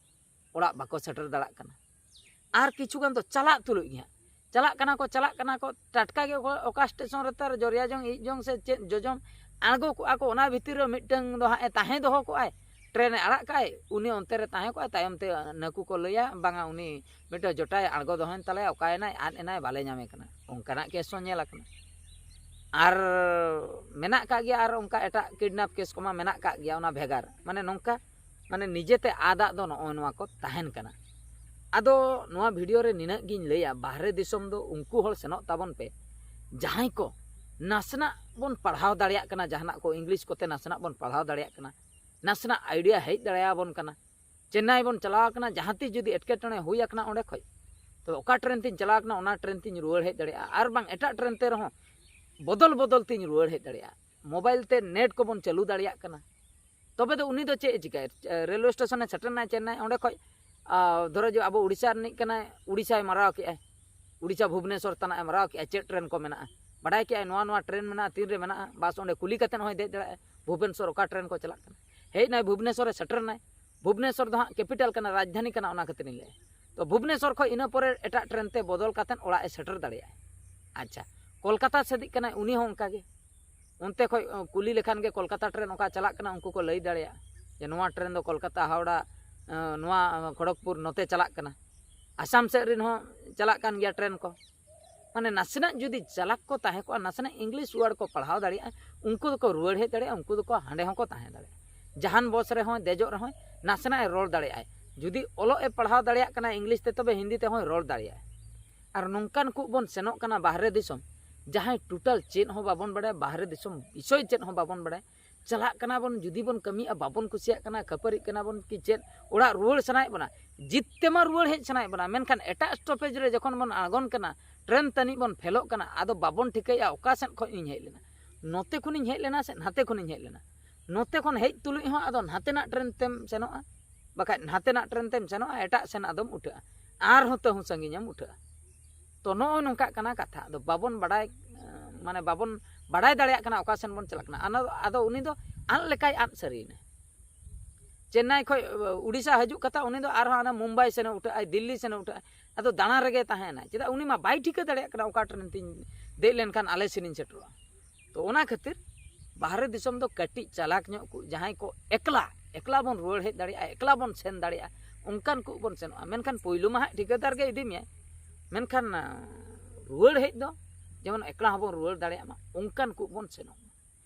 ᱚᱲᱟᱜ ᱵᱟᱠᱚ ᱥᱮᱴᱮᱨ ᱫᱟᱲᱮᱭᱟᱜ ᱠᱟᱱᱟ᱾ ᱟᱨ ᱠᱤᱪᱷᱩ ᱜᱟᱱ ᱫᱚ ᱪᱟᱞᱟᱜ ᱛᱩᱞᱩᱡ ᱜᱮ ᱦᱟᱸᱜ, ᱪᱟᱞᱟᱜ ᱠᱟᱱᱟ ᱠᱚ, ᱪᱟᱞᱟᱜ ᱠᱟᱱᱟ ᱠᱚ, ᱴᱟᱴᱠᱟ ᱜᱮ ᱚᱠᱟ, ᱚᱠᱟ ᱥᱴᱮᱥᱚᱱ ᱨᱮ ᱛᱟᱨ ᱡᱚᱨᱭᱟ ᱡᱚᱝ, ᱤᱡ ᱡᱚᱝ ᱥᱮ ᱪᱮᱫ ᱡᱚᱡᱚᱢ ᱟᱬᱜᱚ ᱠᱚᱜᱼᱟ ᱠᱚ, ᱚᱱᱟ ᱵᱷᱤᱛᱤᱨ ᱨᱮ ᱢᱤᱫᱴᱟᱝ ᱫᱚ ᱦᱟᱸᱜ ᱮ ᱛᱟᱦᱮᱸ ᱫᱚᱦᱚ ᱠᱚᱜᱼᱟᱭ, ᱴᱨᱮᱱ ᱮ ᱟᱲᱟᱜ ᱠᱟᱜᱼᱟᱭ, ᱩᱱᱤ ᱚᱱᱛᱮ ᱨᱮ ᱛᱟᱦᱮᱸ ᱠᱚᱜᱼᱟᱭ, ᱛᱟᱭᱚᱢ ᱛᱮ ᱱᱟᱹᱠᱩ ᱠᱚ ᱞᱟᱹᱭᱟ, "ᱵᱟᱝᱟ, ᱩᱱᱤ ᱢᱤᱫᱴᱟᱝ ᱡᱚᱴᱟᱭ ᱟᱬᱜᱚ ᱫᱚᱦᱚᱭᱮᱱ ᱛᱟᱞᱮᱭᱟ, ᱚᱠᱟᱭᱮᱱᱟᱭ, ᱟᱫ ᱮᱱᱟᱭ, ᱵᱟᱞᱮ ᱧᱟᱢᱮ ᱠᱟᱱᱟ᱾" ᱚᱱᱠᱟᱱᱟᱜ ᱠᱮᱥ ᱦᱚᱸ ᱧᱮᱞ ᱟᱠᱟᱱᱟ᱾ ᱟᱨ ᱢᱮᱱᱟᱜ ᱠᱟᱜ ᱜᱮᱭᱟ, ᱟᱨ ᱚᱱᱠᱟ ᱮᱴᱟᱜ ᱠᱤᱰᱱᱮᱯ ᱠᱮᱥ ᱠᱚᱢᱟ ᱢᱮᱱᱟᱜ ᱠᱟᱜ ᱜᱮᱭᱟ, ᱚᱱᱟ ᱵᱷᱮᱜᱟᱨ, ᱢᱟᱱᱮ ᱱᱚᱝᱠᱟ, ᱢᱟᱱᱮ ᱱᱤᱡᱮᱛᱮ ᱟᱫᱟᱜ ᱫᱚ ᱱᱚᱜᱼᱚᱭ ᱱᱚᱣᱟ ᱠᱚ ᱛᱟᱦᱮᱱ ᱠᱟᱱᱟ᱾ ᱟᱫᱚ ᱱᱚᱣᱟ ᱵᱷᱤᱰᱤᱭᱳ ᱨᱮ ᱱᱤᱱᱟᱹᱜ ᱜᱤᱧ ᱞᱟᱹᱭᱟ, ᱵᱟᱦᱨᱮ ᱫᱤᱥᱚᱢ ᱫᱚ ᱩᱱᱠᱩ ᱦᱚᱲ ᱥᱮᱱᱚᱜ ᱛᱟᱵᱚᱱ ᱯᱮ, ᱡᱟᱦᱟᱸᱭ ᱠᱚ ᱱᱟᱥᱮᱱᱟᱜ ᱵᱚᱱ ᱯᱟᱲᱦᱟᱣ ᱫᱟᱲᱮᱭᱟᱜ ᱠᱟᱱᱟ, ᱡᱟᱦᱟᱱᱟᱜ ᱠᱚ ᱤᱝᱞᱤᱥ ᱠᱚᱛᱮ ᱱᱟᱥᱮᱱᱟᱜ ᱵᱚᱱ ᱯᱟᱲᱦᱟᱣ ᱫᱟᱲᱮᱭᱟᱜ ᱠᱟᱱᱟ, ᱱᱟᱥᱮᱱᱟᱜ ᱟᱭᱰᱤᱭᱟ ᱦᱮᱡ ᱫᱟᱲᱮᱭᱟᱵᱚᱱ ᱠᱟᱱᱟ᱾ ᱪᱮᱱᱱᱟᱭ ᱵᱚᱱ ᱪᱟᱞᱟᱣ ᱠᱟᱱᱟ, ᱡᱟᱦᱟᱸ ᱛᱤᱥ ᱡᱩᱫᱤ ᱮᱴᱠᱮᱴᱚᱬᱮ ᱦᱩᱭ ᱟᱠᱟᱱᱟ ᱚᱸᱰᱮ ᱠᱷᱚᱡ, ᱛᱚᱵᱮ ᱚᱠᱟ ᱴᱨᱮᱱ ᱛᱤᱧ ᱪᱟᱞᱟᱣ ᱠᱟᱱᱟ, ᱚᱱᱟ ᱴᱨᱮᱱ ᱛᱤᱧ ᱨᱩᱣᱟᱹᱲ ᱦᱮᱡ ᱫᱟᱲᱮᱭᱟᱜᱼᱟ, ᱟᱨ ᱵᱟᱝ ᱮᱴᱟᱜ ᱴᱨᱮᱱ ᱛᱮ ᱨᱮᱦᱚᱸ ᱵᱚᱫᱚᱞ ᱵᱚᱫᱚᱞ ᱛᱤᱧ ᱨᱩᱣᱟᱹᱲ ᱦᱮᱡ ᱫᱟᱲᱮᱭᱟᱜᱼᱟ᱾ ᱢᱳᱵᱟᱭᱤᱞ ᱛᱮ ᱱᱮᱴ ᱠᱚᱵᱚᱱ ᱪᱟᱹᱞᱩ ᱫᱟᱲᱮᱭᱟᱜ ᱠᱟᱱᱟ᱾ ᱛᱚᱵᱮ ᱫᱚ ᱩᱱᱤ ᱫᱚ ᱪᱮᱫ ᱮ ᱪᱤᱠᱟᱹᱭᱟ? ᱨᱮᱞᱣᱮ ᱥᱴᱮᱥᱚᱱ ᱮ ᱥᱮᱴᱮᱨ ᱮᱱᱟᱭ ᱪᱮᱱᱱᱟᱭ, ᱚᱸᱰᱮ ᱠᱷᱚᱡ, ᱟ, ᱫᱷᱚᱨᱚ ᱡᱮ ᱟᱵᱚ ᱩᱲᱤᱥᱥᱟ ᱨᱤᱱᱤᱡ ᱠᱟᱱᱟᱭ, ᱩᱲᱤᱥᱥᱟᱭ ᱢᱟᱨᱟᱣ ᱠᱮᱜᱼᱟᱭ, ᱩᱲᱤᱥᱥᱟ ᱵᱷᱩᱵᱽᱱᱮᱥᱚᱨ ᱛᱟᱱᱟᱜ ᱮ ᱢᱟᱨᱟᱣ ᱠᱮᱜᱼᱟᱭ, ᱪᱮᱫ ᱴᱨᱮᱱ ᱠᱚ ᱢᱮᱱᱟᱜᱼᱟ, ᱵᱟᱰᱟᱭ ᱠᱮᱜᱼᱟᱭ ᱱᱚᱣᱟ ᱱᱚᱣᱟ ᱴᱨᱮᱱ ᱢᱮᱱᱟᱜᱼᱟ, ᱛᱤᱱ ᱨᱮ ᱢᱮᱱᱟᱜᱼᱟ, ᱵᱟᱥ ᱚᱸᱰᱮ ᱠᱩᱞᱤ ᱠᱟᱛᱮᱫ ᱦᱚᱸᱭ ᱫᱮᱡ ᱫᱟᱲᱮᱭᱟᱜᱼᱟ ᱵᱷᱩᱵᱽᱱᱮᱥᱚᱨ ᱚᱠᱟ ᱴᱨᱮᱱ ᱠᱚ ᱪᱟᱞᱟᱜ ᱠᱟᱱᱟ᱾ ᱦᱮᱡ ᱮᱱᱟᱭ ᱵᱷᱩᱵᱽᱱᱮᱥᱚᱨ ᱮ ᱥᱮᱴᱮᱨ ᱮᱱᱟᱭ, ᱵᱷᱩᱵᱽᱱᱮᱥᱚᱨ ᱫᱚ ᱦᱟᱸᱜ ᱠᱮᱯᱤᱴᱟᱞ ᱠᱟᱱᱟ, ᱨᱟᱡᱽᱫᱷᱟᱱᱤ ᱠᱟᱱᱟ, ᱚᱱᱟ ᱠᱷᱟᱹᱛᱤᱨ ᱤᱧ ᱞᱟᱹᱭᱟ᱾ ᱛᱚ ᱵᱷᱩᱵᱽᱱᱮᱥᱚᱨ ᱠᱷᱚᱡ ᱤᱱᱟᱹ ᱯᱚᱨᱮ ᱮᱴᱟᱜ ᱴᱨᱮᱱ ᱛᱮ ᱵᱚᱫᱚᱞ ᱠᱟᱛᱮᱫ ᱚᱲᱟᱜ ᱮ ᱥᱮᱴᱮᱨ ᱫᱟᱲᱮᱭᱟᱜᱼᱟ᱾ ᱟᱪᱪᱷᱟ, ᱠᱳᱞᱠᱟᱛᱟ ᱥᱮᱫᱤᱡ ᱠᱟᱱᱟᱭ, ᱩᱱᱤ ᱦᱚᱸ ᱚᱱᱠᱟ ᱜᱮ᱾ ᱚᱱᱛᱮ ᱠᱷᱚᱡ, ᱚ, ᱠᱩᱞᱤ ᱞᱮᱠᱷᱟᱱ ᱜᱮ ᱠᱳᱞᱠᱟᱛᱟ ᱴᱨᱮᱱ ᱚᱠᱟ ᱪᱟᱞᱟᱜ ᱠᱟᱱᱟ, ᱩᱱᱠᱩ ᱠᱚ ᱞᱟᱹᱭ ᱫᱟᱲᱮᱭᱟᱜᱼᱟ ᱡᱮ ᱱᱚᱣᱟ ᱴᱨᱮᱱ ᱫᱚ ᱠᱳᱞᱠᱟᱛᱟ, ᱦᱟᱣᱲᱟ, ᱮ, ᱱᱚᱣᱟ, ᱮ, ᱠᱷᱚᱲᱚᱜᱽᱯᱩᱨ ᱱᱚᱛᱮ ᱪᱟᱞᱟᱜ ᱠᱟᱱᱟ᱾ ᱟᱥᱟᱢ ᱥᱮᱫ ᱨᱮᱱ ᱦᱚᱸ ᱪᱟᱞᱟᱜ ᱠᱟᱱ ᱜᱮᱭᱟ ᱴᱨᱮᱱ ᱠᱚ᱾ ᱢᱟᱱᱮ ᱱᱟᱥᱮᱱᱟᱜ ᱡᱩᱫᱤ ᱪᱟᱞᱟᱠ ᱠᱚ ᱛᱟᱦᱮᱸ ᱠᱚᱜᱼᱟ, ᱱᱟᱥᱮᱱᱟᱜ ᱤᱝᱞᱤᱥ ᱣᱟᱨᱰ ᱠᱚ ᱯᱟᱲᱦᱟᱣ ᱫᱟᱲᱮᱭᱟᱜᱼᱟ, ᱩᱱᱠᱩ ᱫᱚᱠᱚ ᱨᱩᱣᱟᱹᱲ ᱦᱮᱡ ᱫᱟᱲᱮᱭᱟᱜᱼᱟ, ᱩᱱᱠᱩ ᱫᱚᱠᱚ ᱦᱟᱸᱰᱮ ᱦᱚᱸᱠᱚ ᱛᱟᱦᱮᱸ ᱫᱟᱲᱮᱭᱟᱜᱼᱟ᱾ ᱡᱟᱦᱟᱱ ᱵᱚᱥ ᱨᱮᱦᱚᱸ ᱫᱮᱡᱚᱜ ᱨᱮᱦᱚᱸ ᱱᱟᱥᱮᱱᱟᱜ ᱮ ᱨᱚᱲ ᱫᱟᱲᱮᱭᱟᱜᱼᱟᱭ᱾ ᱡᱩᱫᱤ ᱚᱞᱚᱜ ᱮ ᱯᱟᱲᱦᱟᱣ ᱫᱟᱲᱮᱭᱟᱜ ᱠᱟᱱᱟ ᱤᱝᱞᱤᱥ ᱛᱮ, ᱛᱚᱵᱮ ᱦᱤᱱᱫᱤ ᱛᱮᱦᱚᱸᱭ ᱨᱚᱲ ᱫᱟᱲᱮᱭᱟᱜᱼᱟ᱾ ᱟᱨ ᱱᱚᱝᱠᱟᱱ ᱠᱚ ᱵᱚᱱ ᱥᱮᱱᱚᱜ ᱠᱟᱱᱟ ᱵᱟᱦᱨᱮ ᱫᱤᱥᱚᱢ, ᱡᱟᱦᱟᱸᱭ ᱴᱳᱴᱟᱞ ᱪᱮᱫ ᱦᱚᱸ ᱵᱟᱵᱚᱱ ᱵᱟᱲᱟᱭᱟ, ᱵᱟᱦᱨᱮ ᱫᱤᱥᱚᱢ ᱵᱤᱥᱚᱭ ᱪᱮᱫ ᱦᱚᱸ ᱵᱟᱵᱚᱱ ᱵᱟᱲᱟᱭᱟ, ᱪᱟᱞᱟᱜ ᱠᱟᱱᱟ ᱵᱚᱱ, ᱡᱩᱫᱤ ᱵᱚᱱ ᱠᱟᱹᱢᱤᱭᱮᱫᱼᱟ, ᱵᱟᱵᱚᱱ ᱠᱩᱥᱤᱭᱟᱜ ᱠᱟᱱᱟ, ᱠᱷᱟᱹᱯᱟᱹᱨᱤᱜ ᱠᱟᱱᱟ ᱵᱚᱱ ᱠᱤ ᱪᱮᱫ, ᱚᱲᱟᱜ ᱨᱩᱣᱟᱹᱲ ᱥᱟᱱᱟᱭᱮᱫ ᱵᱚᱱᱟ, ᱡᱤᱛ ᱛᱮᱢᱟ ᱨᱩᱣᱟᱹᱲ ᱦᱮᱡ ᱥᱟᱱᱟᱭᱮᱫ ᱵᱚᱱᱟ, ᱢᱮᱱᱠᱷᱟᱱ ᱮᱴᱟᱜ stoppage ᱨᱮ ᱡᱚᱠᱷᱚᱱ ᱵᱚᱱ ᱟᱬᱜᱚᱱ ᱠᱟᱱᱟ, ᱴᱨᱮᱱ ᱛᱟᱹᱱᱤᱡ ᱵᱚᱱ ᱯᱷᱮᱞᱚᱜ ᱠᱟᱱᱟ, ᱟᱫᱚ ᱵᱟᱵᱚᱱ ᱴᱷᱤᱠᱟᱹᱭᱮᱫᱼᱟ ᱚᱠᱟ ᱥᱮᱫ ᱠᱷᱚᱱ ᱤᱧ ᱦᱮᱡ ᱞᱮᱱᱟ, ᱱᱚᱛᱮ ᱠᱷᱚᱱᱤᱧ ᱦᱮᱡ ᱞᱮᱱᱟ ᱥᱮ ᱱᱟᱛᱮ ᱠᱷᱚᱱᱤᱧ ᱦᱮᱡ ᱞᱮᱱᱟ᱾ ᱱᱚᱛᱮ ᱠᱷᱚᱱ ᱦᱮᱡ ᱛᱩᱞᱩᱡ ᱦᱚᱸ ᱟᱫᱚ ᱱᱟᱛᱮᱱᱟᱜ ᱴᱨᱮᱱ ᱛᱮᱢ ᱥᱮᱱᱚᱜᱼᱟ, ᱵᱟᱠᱷᱟᱡ ᱱᱟᱛᱮᱱᱟᱜ ᱴᱨᱮᱱ ᱛᱮᱢ ᱥᱮᱱᱚᱜᱼᱟ, ᱮᱴᱟᱜ ᱥᱮᱱ ᱟᱫᱚᱢ ᱩᱴᱷᱟᱹᱜᱼᱟ, ᱟᱨᱦᱚᱸ ᱛᱟᱹᱦᱩ ᱥᱟᱺᱜᱤᱧᱮᱢ ᱩᱴᱷᱟᱹᱜᱼᱟ᱾ ᱛᱚ ᱱᱚᱜᱼᱚᱭ ᱱᱚᱝᱠᱟᱜ ᱠᱟᱱᱟ ᱠᱟᱛᱷᱟ᱾ ᱟᱫᱚ ᱵᱟᱵᱚᱱ ᱵᱟᱰᱟᱭ, ᱢᱟᱱᱮ ᱵᱟᱵᱚᱱ ᱵᱟᱰᱟᱭ ᱫᱟᱲᱮᱭᱟᱜ ᱠᱟᱱᱟ ᱚᱠᱟ ᱥᱮᱱ ᱵᱚᱱ ᱪᱟᱞᱟᱜ ᱠᱟᱱᱟ᱾ ᱟᱫᱚ, ᱟᱫᱚ ᱩᱱᱤ ᱫᱚ ᱟᱫ ᱞᱮᱠᱟᱭ ᱟᱫ ᱥᱟᱹᱨᱤᱭᱮᱱᱟ᱾ ᱪᱮᱱᱱᱟᱭ ᱠᱷᱚᱱ ᱩᱲᱤᱥᱥᱟ ᱦᱤᱡᱩᱜ ᱠᱟᱛᱷᱟ, ᱩᱱᱤ ᱫᱚ ᱟᱨᱦᱚᱸ ᱦᱟᱱᱟ ᱢᱩᱢᱵᱟᱭ ᱥᱮᱱᱮ ᱩᱴᱷᱟᱹᱜᱼᱟᱭ, ᱫᱤᱞᱞᱤ ᱥᱮᱱᱮ ᱩᱴᱷᱟᱹᱜᱼᱟᱭ, ᱟᱫᱚ ᱫᱟᱬᱟ ᱨᱮᱜᱮ ᱛᱟᱦᱮᱸᱭᱮᱱᱟᱭ᱾ ᱪᱮᱫᱟᱜ? ᱩᱱᱤ ᱢᱟ ᱵᱟᱭ ᱴᱷᱤᱠᱟᱹ ᱫᱟᱲᱮᱭᱟᱜ ᱠᱟᱱᱟ ᱚᱠᱟ ᱴᱨᱮᱱ ᱛᱤᱧ ᱫᱮᱡ ᱞᱮᱱᱠᱷᱟᱱ ᱟᱞᱮ ᱥᱮᱱᱤᱧ ᱥᱮᱴᱮᱨᱚᱜᱼᱟ᱾ ᱛᱚ ᱚᱱᱟ ᱠᱷᱟᱹᱛᱤᱨ ᱵᱟᱦᱨᱮ ᱫᱤᱥᱚᱢ ᱫᱚ ᱠᱟᱹᱴᱤᱡ ᱪᱟᱞᱟᱠ ᱧᱚᱜ ᱠᱚ, ᱡᱟᱦᱟᱸᱭ ᱠᱚ ᱮᱠᱞᱟ, ᱮᱠᱞᱟ ᱵᱚᱱ ᱨᱩᱣᱟᱹᱲ ᱦᱮᱡ ᱫᱟᱲᱮᱭᱟᱜᱼᱟ, ᱮᱠᱞᱟ ᱵᱚᱱ ᱥᱮᱱ ᱫᱟᱲᱮᱭᱟᱜᱼᱟ, ᱚᱱᱠᱟᱱ ᱠᱚ ᱵᱚᱱ ᱥᱮᱱᱚᱜᱼᱟ᱾ ᱢᱮᱱᱠᱷᱟᱱ ᱯᱳᱭᱞᱳ ᱢᱟ ᱦᱟᱸᱜ ᱴᱷᱤᱠᱟᱹᱫᱟᱨ ᱜᱮ ᱤᱫᱤ ᱢᱮᱭᱟᱭ, ᱢᱮᱱᱠᱷᱟᱱ ᱨᱩᱣᱟᱹᱲ ᱦᱮᱡ ᱫᱚ ᱡᱮᱢᱚᱱ ᱮᱠᱞᱟ ᱦᱚᱸᱵᱚᱱ ᱨᱩᱣᱟᱹᱲ ᱫᱟᱲᱮᱭᱟᱜ ᱢᱟ, ᱚᱱᱠᱟᱱ ᱠᱚ ᱵᱚᱱ ᱥᱮᱱᱚᱜ ᱢᱟ᱾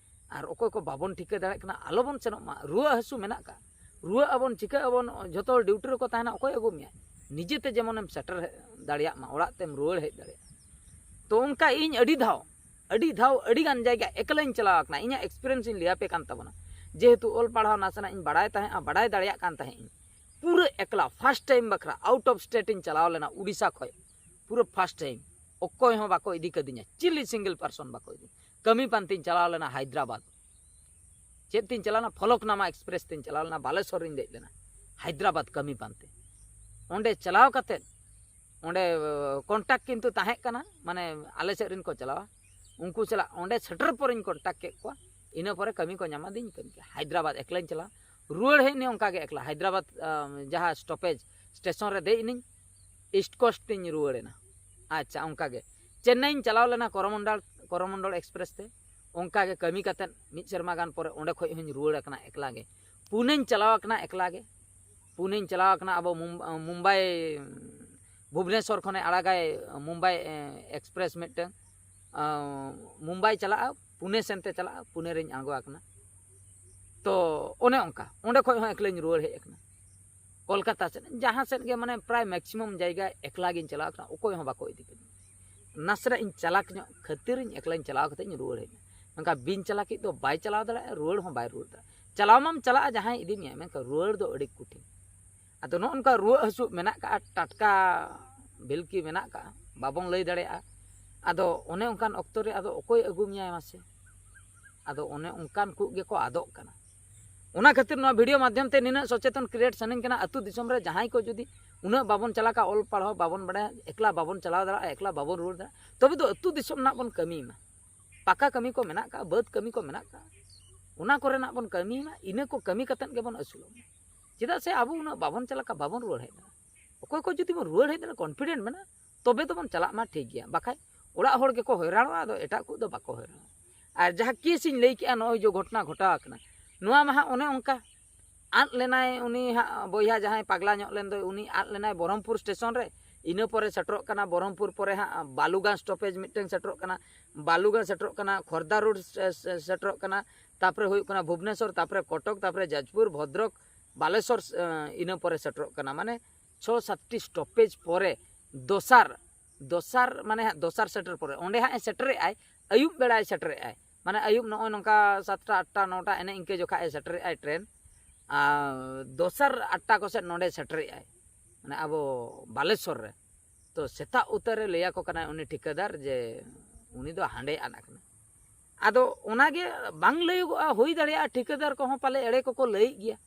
ᱟᱨ ᱚᱠᱚᱭ ᱠᱚ ᱵᱟᱵᱚᱱ ᱴᱷᱤᱠᱟᱹ ᱫᱟᱲᱮᱭᱟᱜ ᱠᱟᱱᱟ, ᱟᱞᱚᱵᱚᱱ ᱥᱮᱱᱚᱜ ᱢᱟ᱾ ᱨᱩᱣᱟᱹ ᱦᱟᱹᱥᱩ ᱢᱮᱱᱟᱜ ᱠᱟᱜ, ᱨᱩᱣᱟᱹᱜ ᱟᱵᱚᱱ, ᱪᱤᱠᱟᱹᱜ ᱟᱵᱚᱱ, ᱡᱷᱚᱛᱚ ᱦᱚᱲ ᱰᱤᱭᱩᱴᱤ ᱨᱮᱠᱚ ᱛᱟᱦᱮᱱᱟ, ᱚᱠᱚᱭ ᱟᱹᱜᱩ ᱢᱮᱭᱟ? ᱱᱤᱡᱮᱛᱮ ᱡᱮᱢᱚᱱᱮᱢ ᱥᱮᱴᱮᱨ ᱫᱟᱲᱮᱭᱟᱜ ᱢᱟ, ᱚᱲᱟᱜ ᱛᱮᱢ ᱨᱩᱣᱟᱹᱲ ᱦᱮᱡ ᱫᱟᱲᱮᱭᱟᱜᱼᱟ᱾ ᱛᱚ ᱚᱱᱠᱟ ᱤᱧ ᱟᱹᱰᱤ ᱫᱷᱟᱣ, ᱟᱹᱰᱤ ᱫᱷᱟᱣ ᱟᱹᱰᱤ ᱜᱟᱱ ᱡᱟᱭᱜᱟ ᱮᱠᱞᱟᱧ ᱪᱟᱞᱟᱣ ᱟᱠᱟᱱᱟ᱾ ᱤᱧᱟᱹᱜ experience ᱤᱧ ᱞᱟᱹᱭ ᱟᱯᱮ ᱠᱟᱱ ᱛᱟᱵᱚᱱᱟ᱾ ᱡᱮᱦᱮᱛᱩ ᱚᱞ ᱯᱟᱲᱦᱟᱣ ᱱᱟᱥᱮᱱᱟᱜ ᱤᱧ ᱵᱟᱲᱟᱭ ᱛᱟᱦᱮᱸᱜᱼᱟ, ᱵᱟᱲᱟᱭ ᱫᱟᱲᱮᱭᱟᱜ ᱠᱟᱱ ᱛᱟᱦᱮᱸᱜ ᱤᱧ, ᱯᱩᱨᱟᱹ ᱮᱠᱞᱟ first time ᱵᱟᱠᱷᱨᱟ out of state ᱤᱧ ᱪᱟᱞᱟᱣ ᱞᱮᱱᱟ ᱩᱲᱤᱥᱥᱟ ᱠᱷᱚᱱ᱾ ᱯᱩᱨᱟᱹ first time, ᱚᱠᱚᱭ ᱦᱚᱸ ᱵᱟᱠᱚ ᱤᱫᱤ ᱠᱟᱫᱤᱧᱟ, ᱪᱤᱞᱤ single person ᱵᱟᱠᱚ ᱤᱫᱤ᱾ ᱠᱟᱹᱢᱤ ᱯᱟᱱᱛᱮᱧ ᱪᱟᱞᱟᱣ ᱞᱮᱱᱟ ᱦᱟᱭᱫᱨᱟᱵᱟᱫᱽ᱾ ᱪᱮᱫ ᱛᱤᱧ ᱪᱟᱞᱟᱣ ᱞᱮᱱᱟ? ᱯᱷᱚᱞᱚᱠᱱᱟᱢᱟ ᱮᱠᱥᱯᱨᱮᱥ ᱛᱤᱧ ᱪᱟᱞᱟᱣ ᱞᱮᱱᱟ, ᱵᱟᱞᱮᱥᱚᱨ ᱨᱤᱧ ᱫᱮᱡ ᱞᱮᱱᱟ ᱦᱟᱭᱫᱨᱟᱵᱟᱫᱽ ᱠᱟᱹᱢᱤ ᱯᱟᱱᱛᱮ᱾ ᱚᱸᱰᱮ ᱪᱟᱞᱟᱣ ᱠᱟᱛᱮᱫ, ᱚᱸᱰᱮ ᱠᱚᱱᱴᱟᱠᱴ ᱠᱤᱱᱛᱩ ᱛᱟᱦᱮᱸ ᱠᱟᱱᱟ, ᱢᱟᱱᱮ ᱟᱞᱮ ᱥᱮᱫ ᱨᱮᱱ ᱠᱚ ᱪᱟᱞᱟᱣᱟ, ᱩᱱᱠᱩ ᱪᱟᱞᱟᱜ, ᱚᱸᱰᱮ ᱥᱮᱴᱮᱨ ᱯᱚᱨᱮᱧ ᱠᱚᱱᱴᱟᱠᱴ ᱠᱮᱫ ᱠᱚᱣᱟ᱾ ᱤᱱᱟᱹ ᱯᱚᱨᱮ ᱠᱟᱹᱢᱤ ᱠᱚ ᱧᱟᱢᱟ, ᱫᱤᱧ ᱠᱟᱹᱢᱤ ᱠᱮᱫᱟ᱾ ᱦᱟᱭᱫᱨᱟᱵᱟᱫᱽ ᱮᱠᱞᱟᱧ ᱪᱟᱞᱟᱣ, ᱨᱩᱣᱟᱹᱲ ᱦᱮᱡ ᱱᱤᱭᱟᱹ ᱚᱱᱠᱟ ᱜᱮ ᱮᱠᱞᱟ᱾ ᱦᱟᱭᱫᱨᱟᱵᱟᱫᱽ ᱟᱢ, ᱡᱟᱦᱟᱸ ᱥᱴᱚᱯᱮᱡᱽ ᱥᱴᱮᱥᱚᱱ ᱨᱮ ᱫᱮᱡ ᱮᱱᱟᱹᱧ, ᱤᱥᱴ ᱠᱳᱥᱴ ᱤᱧ ᱨᱩᱣᱟᱹᱲ ᱮᱱᱟ᱾ ᱟᱪᱪᱷᱟ, ᱚᱱᱠᱟ ᱜᱮ ᱪᱮᱱᱱᱟᱭᱤᱧ ᱪᱟᱞᱟᱣ ᱞᱮᱱᱟ ᱠᱚᱨᱚᱢᱚᱱᱰᱚᱞ, ᱠᱚᱨᱚᱢᱚᱱᱰᱚᱞ ᱮᱠᱥᱯᱨᱮᱥ ᱛᱮ᱾ ᱚᱱᱠᱟ ᱜᱮ ᱠᱟᱹᱢᱤ ᱠᱟᱛᱮᱫ ᱢᱤᱫ ᱥᱮᱨᱢᱟ ᱜᱟᱱ ᱯᱚᱨᱮ ᱚᱸᱰᱮ ᱠᱷᱚᱡ ᱦᱚᱸᱧ ᱨᱩᱣᱟᱹᱲ ᱟᱠᱟᱱᱟ ᱮᱠᱞᱟ ᱜᱮ᱾ ᱯᱩᱱᱮᱧ ᱪᱟᱞᱟᱣ ᱟᱠᱟᱱᱟ ᱮᱠᱞᱟ ᱜᱮ᱾ ᱯᱩᱱᱮᱧ ᱪᱟᱞᱟᱣ ᱟᱠᱟᱱᱟ ᱟᱵᱚ ᱢᱩᱢ-, ᱢᱩᱢᱵᱟᱭ, ᱵᱷᱩᱵᱽᱱᱮᱥᱚᱨ ᱠᱷᱚᱱᱮ ᱟᱲᱟᱜᱟᱭ ᱢᱩᱢᱵᱟᱭ, ᱮ, ᱮᱠᱥᱯᱨᱮᱥ ᱢᱤᱫᱴᱟᱝ, ᱟᱸ, ᱢᱩᱢᱵᱟᱭ ᱪᱟᱞᱟᱜᱼᱟ, ᱯᱩᱱᱮ ᱥᱮᱱᱛᱮ ᱪᱟᱞᱟᱜᱼᱟ, ᱯᱩᱱᱮ ᱨᱮᱧ ᱟᱬᱜᱚ ᱟᱠᱟᱱᱟ᱾ ᱛᱚ ᱚᱱᱮ ᱚᱱᱠᱟ, ᱚᱸᱰᱮ ᱠᱷᱚᱡ ᱦᱚᱸ ᱮᱠᱞᱟᱧ ᱨᱩᱣᱟᱹᱲ ᱦᱮᱡ ᱟᱠᱟᱱᱟ᱾ ᱠᱳᱞᱠᱟᱛᱟ ᱥᱮᱫ, ᱡᱟᱦᱟᱸ ᱥᱮᱫ ᱜᱮ, ᱢᱟᱱᱮ ᱯᱨᱟᱭ ᱢᱮᱠᱥᱤᱢᱟᱢ ᱡᱟᱭᱜᱟ ᱮᱠᱞᱟ ᱜᱤᱧ ᱪᱟᱞᱟᱣ ᱟᱠᱟᱱᱟ, ᱚᱠᱚᱭ ᱦᱚᱸ ᱵᱟᱠᱚ ᱤᱫᱤ ᱠᱟᱫᱤᱧᱟ᱾ ᱱᱟᱥᱮᱱᱟᱜ ᱤᱧ ᱪᱟᱞᱟᱠ ᱧᱚᱜ ᱠᱷᱟᱹᱛᱤᱨ ᱤᱧ ᱮᱠᱞᱟᱧ ᱪᱟᱞᱟᱣ ᱠᱟᱛᱮ ᱤᱧ ᱨᱩᱣᱟᱹᱲ ᱦᱮᱡ ᱮᱱᱟ᱾ ᱢᱮᱱᱠᱷᱟᱱ ᱵᱤᱱ ᱪᱟᱞᱟᱠᱤᱡ ᱫᱚ ᱵᱟᱭ ᱪᱟᱞᱟᱣ ᱫᱟᱲᱮᱭᱟᱜᱼᱟ, ᱨᱩᱣᱟᱹᱲ ᱦᱚᱸ ᱵᱟᱭ ᱨᱩᱣᱟᱹᱲ ᱫᱟᱲᱮᱭᱟᱜᱼᱟ᱾ ᱪᱟᱞᱟᱣ ᱢᱟᱢ ᱪᱟᱞᱟᱜᱼᱟ ᱡᱟᱦᱟᱸᱭ ᱤᱫᱤ ᱢᱮᱭᱟ, ᱢᱮᱱᱠᱷᱟᱱ ᱨᱩᱣᱟᱹᱲ ᱫᱚ ᱟᱹᱰᱤ ᱠᱚᱴᱷᱤᱱ᱾ ᱟᱫᱚ ᱱᱚᱜᱼᱚ ᱱᱚᱝᱠᱟ ᱨᱩᱣᱟᱹᱜ ᱦᱟᱹᱥᱩᱜ ᱢᱮᱱᱟᱜ ᱠᱟᱜᱼᱟ, ᱴᱟᱴᱠᱟ ᱵᱤᱞᱠᱤ ᱢᱮᱱᱟᱜ ᱠᱟᱜᱼᱟ, ᱵᱟᱵᱚᱱ ᱞᱟᱹᱭ ᱫᱟᱲᱮᱭᱟᱜᱼᱟ᱾ ᱟᱫᱚ ᱚᱱᱮ ᱚᱱᱠᱟᱱ ᱚᱠᱛᱚ ᱨᱮ ᱟᱫᱚ ᱚᱠᱚᱭ ᱟᱹᱜᱩ ᱢᱮᱭᱟᱭ ᱢᱟᱥᱮ? ᱟᱫᱚ ᱚᱱᱮ ᱚᱱᱠᱟᱱ ᱠᱚ ᱜᱮᱠᱚ ᱟᱫᱚᱜ ᱠᱟᱱᱟ᱾ ᱚᱱᱟ ᱠᱷᱟᱹᱛᱤᱨ ᱱᱚᱣᱟ ᱵᱷᱤᱰᱤᱭᱳ ᱢᱟᱫᱽᱫᱷᱚᱢ ᱛᱮ ᱱᱤᱱᱟᱹᱜ ᱥᱚᱪᱮᱛᱚᱱ ᱠᱨᱤᱭᱮᱴ ᱥᱟᱱᱟᱧ ᱠᱟᱱᱟ, ᱟᱹᱛᱩ ᱫᱤᱥᱚᱢ ᱨᱮ ᱡᱟᱦᱟᱸᱭ ᱠᱚ ᱡᱩᱫᱤ ᱩᱱᱟᱹᱜ ᱵᱟᱵᱚᱱ ᱪᱟᱞᱟᱜᱼᱟ, ᱚᱞ ᱯᱟᱲᱦᱟᱣ ᱵᱟᱵᱚᱱ ᱵᱟᱲᱟᱭᱟ, ᱮᱠᱞᱟ ᱵᱟᱵᱚᱱ ᱪᱟᱞᱟᱣ ᱫᱟᱲᱮᱭᱟᱜᱼᱟ, ᱮᱠᱞᱟ ᱵᱟᱵᱚᱱ ᱨᱩᱣᱟᱹᱲ ᱫᱟᱲᱮᱭᱟᱜᱼᱟ, ᱛᱚᱵᱮ ᱫᱚ ᱟᱹᱛᱩ ᱫᱤᱥᱚᱢ ᱨᱮᱱᱟᱜ ᱵᱚᱱ ᱠᱟᱹᱢᱤ ᱢᱟ᱾ ᱯᱟᱠᱟ ᱠᱟᱹᱢᱤ ᱠᱚ ᱢᱮᱱᱟᱜ ᱠᱟᱜᱼᱟ, ᱵᱟᱹᱫᱽ ᱠᱟᱹᱢᱤ ᱠᱚ ᱢᱮᱱᱟᱜ ᱠᱟᱜᱼᱟ, ᱚᱱᱟ ᱠᱚᱨᱮᱱᱟᱜ ᱵᱚᱱ ᱠᱟᱹᱢᱤ ᱢᱟ, ᱤᱱᱟᱹ ᱠᱚ ᱠᱟᱹᱢᱤ ᱠᱟᱛᱮᱫ ᱜᱮᱵᱚᱱ ᱟᱹᱥᱩᱞᱚᱜ ᱢᱟ᱾ ᱪᱮᱫᱟᱜ ᱥᱮ ᱟᱵᱚ ᱩᱱᱟᱹᱜ ᱵᱟᱵᱚᱱ ᱪᱟᱞᱟᱜ ᱠᱟᱱᱟ, ᱵᱟᱵᱚᱱ ᱨᱩᱣᱟᱹᱲ ᱦᱮᱡ ᱫᱟᱲᱮᱭᱟᱜᱼᱟ᱾ ᱚᱠᱚᱭ ᱠᱚ ᱡᱩᱫᱤ ᱵᱚᱱ ᱨᱩᱣᱟᱹᱲ ᱦᱮᱡ ᱫᱟᱲᱮᱭᱟᱜᱼᱟ, ᱠᱚᱱᱯᱷᱤᱰᱮᱱᱴ ᱢᱮᱱᱟᱜᱼᱟ, ᱛᱚᱵᱮ ᱫᱚᱵᱚᱱ ᱪᱟᱞᱟᱜ ᱢᱟ, ᱴᱷᱤᱠ ᱜᱮᱭᱟ᱾ ᱵᱟᱠᱷᱟᱡ ᱚᱲᱟᱜ ᱦᱚᱲ ᱜᱮᱠᱚ ᱦᱚᱭᱨᱟᱱᱚᱜᱼᱟ, ᱟᱫᱚ ᱮᱴᱟᱜ ᱠᱚ ᱫᱚ ᱵᱟᱠᱚ ᱦᱚᱭᱨᱟᱱᱚᱜᱼᱟ᱾ ᱟᱨ ᱡᱟᱦᱟᱸ ᱠᱮᱥ ᱤᱧ ᱞᱟᱹᱭ ᱠᱮᱜᱼᱟ, ᱱᱚᱜᱼᱚᱭ ᱡᱮ ᱜᱷᱚᱴᱚᱱᱟ ᱜᱷᱚᱴᱟᱣ ᱟᱠᱟᱱᱟ, ᱱᱚᱣᱟ ᱢᱟ ᱦᱟᱸᱜ ᱚᱱᱮ ᱚᱱᱠᱟ ᱟᱫ ᱞᱮᱱᱟᱭ ᱩᱱᱤ ᱦᱟᱸᱜ ᱵᱚᱭᱦᱟ, ᱡᱟᱦᱟᱸᱭ ᱯᱟᱜᱽᱞᱟ ᱧᱚᱜ ᱞᱮᱱ ᱫᱚᱭ, ᱩᱱᱤ ᱟᱫ ᱞᱮᱱᱟᱭ ᱵᱚᱦᱚᱨᱚᱢᱯᱩᱨ ᱥᱴᱮᱥᱚᱱ ᱨᱮ᱾ ᱤᱱᱟᱹ ᱯᱚᱨᱮ ᱥᱮᱴᱮᱨᱚᱜ ᱠᱟᱱᱟ ᱵᱚᱦᱚᱨᱚᱢᱯᱩᱨ, ᱯᱚᱨᱮ ᱦᱟᱸᱜ ᱵᱟᱞᱩᱜᱟᱸ ᱥᱴᱚᱯᱮᱡᱽ ᱢᱤᱫᱴᱟᱝ ᱥᱮᱴᱮᱨᱚᱜ ᱠᱟᱱᱟ, ᱵᱟᱞᱩᱜᱟᱸ ᱥᱮᱴᱮᱨᱚᱜ ᱠᱟᱱᱟ, ᱠᱷᱚᱨᱫᱟ ᱨᱳᱰ ᱥᱮ-, ᱥᱮ-, ᱥᱮᱴᱮᱨᱚᱜ ᱠᱟᱱᱟ, ᱛᱟᱯᱚᱨᱮ ᱦᱩᱭᱩᱜ ᱠᱟᱱᱟ ᱵᱷᱩᱵᱽᱱᱮᱥᱚᱨ, ᱛᱟᱯᱚᱨᱮ ᱠᱚᱴᱚᱠ, ᱛᱟᱯᱚᱨᱮ ᱡᱟᱡᱽᱯᱩᱨ, ᱵᱷᱚᱫᱨᱚᱠ, ᱵᱟᱞᱮᱥᱚᱨ, ᱮ, ᱤᱱᱟᱹ ᱯᱚᱨᱮ ᱥᱮᱴᱮᱨᱚᱜ ᱠᱟᱱᱟ᱾ ᱢᱟᱱᱮ ᱪᱷᱚ ᱥᱟᱛᱴᱤ ᱥᱴᱚᱯᱮᱡᱽ ᱯᱚᱨᱮ ᱫᱚᱥᱟᱨ, ᱫᱚᱥᱟᱨ, ᱢᱟᱱᱮ ᱦᱟᱸᱜ ᱫᱚᱥᱟᱨ ᱥᱮᱴᱮᱨ ᱯᱚᱨᱮ ᱚᱸᱰᱮ ᱦᱟᱸᱜ ᱮ ᱥᱮᱴᱮᱨᱮᱜᱼᱟᱭ, ᱟᱹᱭᱩᱵ ᱵᱮᱲᱟᱭ ᱥᱮᱴᱮᱨᱮᱜᱼᱟᱭ᱾ ᱢᱟᱱᱮ ᱟᱹᱭᱩᱵ ᱱᱚᱜᱼᱚᱭ ᱱᱚᱝᱠᱟ ᱥᱟᱛᱴᱟ, ᱟᱴᱴᱟ, ᱱᱚᱴᱟ ᱮᱱᱮ ᱤᱱᱠᱟᱹ ᱡᱚᱠᱷᱟᱡ ᱮ ᱥᱮᱴᱮᱨᱮᱜᱼᱟᱭ ᱴᱨᱮᱱ᱾ ᱟᱨ ᱫᱚᱥᱟᱨ ᱟᱴᱴᱟ ᱠᱚᱥᱮᱫ ᱱᱚᱰᱮ ᱥᱮᱴᱮᱨᱮᱜᱼᱟᱭ, ᱢᱟᱱᱮ ᱟᱵᱚ ᱵᱟᱞᱮᱥᱚᱨ ᱨᱮ᱾ ᱛᱚ ᱥᱮᱛᱟᱜ ᱩᱛᱟᱹᱨ ᱨᱮ ᱞᱟᱹᱭᱟᱠᱚ ᱠᱟᱱᱟᱭ ᱩᱱᱤ ᱴᱷᱤᱠᱟᱹᱫᱟᱨ ᱡᱮ ᱩᱱᱤ ᱫᱚ ᱦᱟᱸᱰᱮ ᱟᱫ ᱟᱠᱟᱱᱟ᱾ ᱟᱫᱚ ᱚᱱᱟᱜᱮ ᱵᱟᱝ ᱞᱟᱹᱭᱚᱜᱚᱜᱼᱟ, ᱦᱩᱭ ᱫᱟᱲᱮᱭᱟᱜᱼᱟ ᱴᱷᱤᱠᱟᱹᱫᱟᱨ ᱠᱚᱦᱚᱸ ᱯᱟᱞᱮ ᱮᱲᱮ ᱠᱚᱠᱚ ᱞᱟᱹᱭᱮᱫ ᱜᱮᱭᱟ,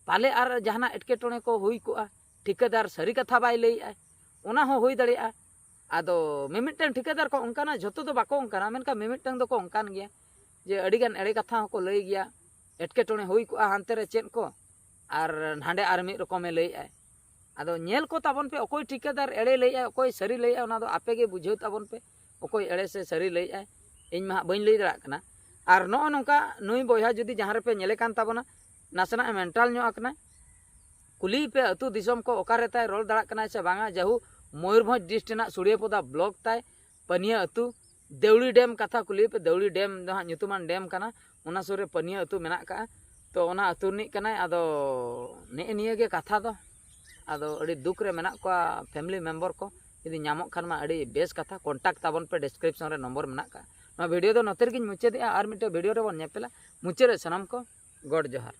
ᱯᱟᱞᱮ ᱟᱨ ᱡᱟᱦᱟᱱᱟᱜ ᱮᱴᱠᱮᱴᱚᱬᱮ ᱠᱚ ᱦᱩᱭ ᱠᱚᱜᱼᱟ, ᱴᱷᱤᱠᱟᱹᱫᱟᱨ ᱥᱟᱹᱨᱤ ᱠᱟᱛᱷᱟ ᱵᱟᱭ ᱞᱟᱹᱭᱮᱫᱼᱟᱭ, ᱚᱱᱟ ᱦᱚᱸ ᱦᱩᱭ ᱫᱟᱲᱮᱭᱟᱜᱼᱟ᱾ ᱟᱫᱚ ᱢᱤᱢᱤᱫᱴᱟᱝ ᱴᱷᱤᱠᱟᱹᱫᱟᱨ ᱠᱚ ᱚᱱᱠᱟᱱᱟ, ᱡᱷᱚᱛᱚ ᱫᱚ ᱵᱟᱠᱚ ᱚᱱᱠᱟᱱᱟ, ᱢᱮᱱᱠᱷᱟᱱ ᱢᱤᱢᱤᱫᱴᱟᱝ ᱫᱚᱠᱚ ᱚᱱᱠᱟᱱ ᱜᱮᱭᱟ, ᱡᱮ ᱟᱹᱰᱤᱜᱟᱱ ᱮᱲᱮ ᱠᱟᱛᱷᱟ ᱦᱚᱸᱠᱚ ᱞᱟᱹᱭ ᱜᱮᱭᱟ, ᱮᱴᱠᱮᱴᱚᱬᱮ ᱦᱩᱭ ᱠᱚᱜᱼᱟ ᱦᱟᱱᱛᱮ ᱨᱮ ᱪᱮᱫ ᱠᱚ, ᱟᱨ ᱦᱟᱸᱰᱮ ᱟᱨ ᱢᱤᱫ ᱨᱚᱠᱚᱢᱮ ᱞᱟᱹᱭᱮᱫᱼᱟᱭ᱾ ᱟᱫᱚ ᱧᱮᱞ ᱠᱚ ᱛᱟᱵᱚᱱ ᱯᱮ, ᱚᱠᱚᱭ ᱴᱷᱤᱠᱟᱹᱫᱟᱨ ᱮᱲᱮ ᱞᱟᱹᱭᱮᱫᱼᱟᱭ, ᱚᱠᱚᱭ ᱥᱟᱹᱨᱤ ᱞᱟᱹᱭᱮᱫᱼᱟᱭ, ᱚᱱᱟ ᱫᱚ ᱟᱯᱮ ᱜᱮ ᱵᱩᱡᱷᱟᱹᱣ ᱛᱟᱵᱚᱱ ᱯᱮ, ᱚᱠᱚᱭ ᱮᱲᱮ ᱥᱮ ᱥᱟᱹᱨᱤ ᱞᱟᱹᱭᱮᱫᱼᱟᱭ᱾ ᱤᱧ ᱢᱟ ᱦᱟᱸᱜ ᱵᱟᱹᱧ ᱞᱟᱹᱭ ᱫᱟᱲᱮᱭᱟᱜ ᱠᱟᱱᱟ᱾ ᱟᱨ ᱱᱚᱜᱼᱚ ᱱᱚᱝᱠᱟ ᱱᱩᱭ ᱵᱚᱭᱦᱟ ᱡᱩᱫᱤ ᱡᱟᱦᱟᱸ ᱨᱮᱯᱮ ᱧᱮᱞᱮ ᱠᱟᱱ ᱛᱟᱵᱚᱱᱟ, ᱱᱟᱥᱮᱱᱟᱜ ᱮ ᱢᱮᱱᱴᱟᱞ ᱧᱚᱜ ᱟᱠᱟᱱᱟ, ᱠᱩᱞᱤᱭᱮ ᱯᱮ ᱟᱹᱛᱩ ᱫᱤᱥᱚᱢ ᱠᱚ, ᱚᱠᱟᱨᱮ ᱛᱟᱭ ᱨᱚᱲ ᱫᱟᱲᱮᱭᱟᱜ ᱠᱟᱱᱟᱭ ᱥᱮ ᱵᱟᱝᱟ᱾ ᱡᱟᱦᱩ ᱢᱚᱭᱩᱨᱵᱷᱚᱸᱡᱽ ᱰᱤᱥᱴ ᱨᱮᱱᱟᱜ ᱥᱩᱲᱤᱭᱟᱹᱯᱚᱫᱟ ᱵᱞᱚᱠ ᱛᱟᱭ, ᱯᱟᱹᱱᱤᱭᱟᱹ ᱟᱹᱛᱩ, ᱫᱮᱣᱲᱤ ᱰᱮᱢ ᱠᱟᱛᱷᱟ ᱠᱩᱞᱤᱭᱮ ᱯᱮ, ᱫᱮᱣᱲᱤ ᱰᱮᱢ ᱫᱚ ᱦᱟᱸᱜ ᱧᱩᱛᱩᱢᱟᱱ ᱰᱮᱢ ᱠᱟᱱᱟ, ᱚᱱᱟ ᱥᱩᱨ ᱨᱮ ᱯᱟᱹᱱᱤᱭᱟᱹ ᱟᱹᱛᱩ ᱢᱮᱱᱟᱜ ᱠᱟᱜᱼᱟ᱾ ᱛᱚ ᱚᱱᱟ ᱟᱹᱛᱩ ᱨᱤᱱᱤᱡ ᱠᱟᱱᱟᱭ᱾ ᱟᱫᱚ ᱱᱮᱜᱼᱮ ᱱᱤᱭᱟᱹ ᱜᱮ ᱠᱟᱛᱷᱟ ᱫᱚ᱾ ᱟᱫᱚ ᱟᱹᱰᱤ ᱫᱩᱠ ᱨᱮ ᱢᱮᱱᱟᱜ ᱠᱚᱣᱟ ᱯᱷᱮᱢᱤᱞᱤ ᱢᱮᱢᱵᱚᱨ ᱠᱚ, ᱡᱩᱫᱤ ᱧᱟᱢᱚᱜ ᱠᱷᱟᱱ ᱢᱟ ᱟᱹᱰᱤ ᱵᱮᱥ ᱠᱟᱛᱷᱟ᱾ ᱠᱚᱱᱴᱟᱠᱴ ᱛᱟᱵᱚᱱ ᱯᱮ, ᱰᱤᱥᱠᱨᱤᱯᱥᱚᱱ ᱨᱮ ᱱᱚᱢᱵᱚᱨ ᱢᱮᱱᱟᱜ ᱠᱟᱜᱼᱟ, ᱱᱚᱣᱟ ᱵᱷᱤᱰᱤᱭᱳ ᱫᱚ ᱱᱚᱛᱮ ᱨᱮᱜᱮᱧ ᱢᱩᱪᱟᱹᱫᱮᱜᱼᱟ᱾ ᱟᱨ ᱢᱤᱫᱴᱮᱱ ᱵᱷᱤᱰᱤᱭᱳ ᱨᱮᱵᱚᱱ ᱧᱮᱯᱮᱞᱟ᱾ ᱢᱩᱪᱟᱹᱫ ᱨᱮ ᱥᱟᱱᱟᱢ ᱠᱚ ᱜᱚᱰ ᱡᱚᱦᱟᱨ᱾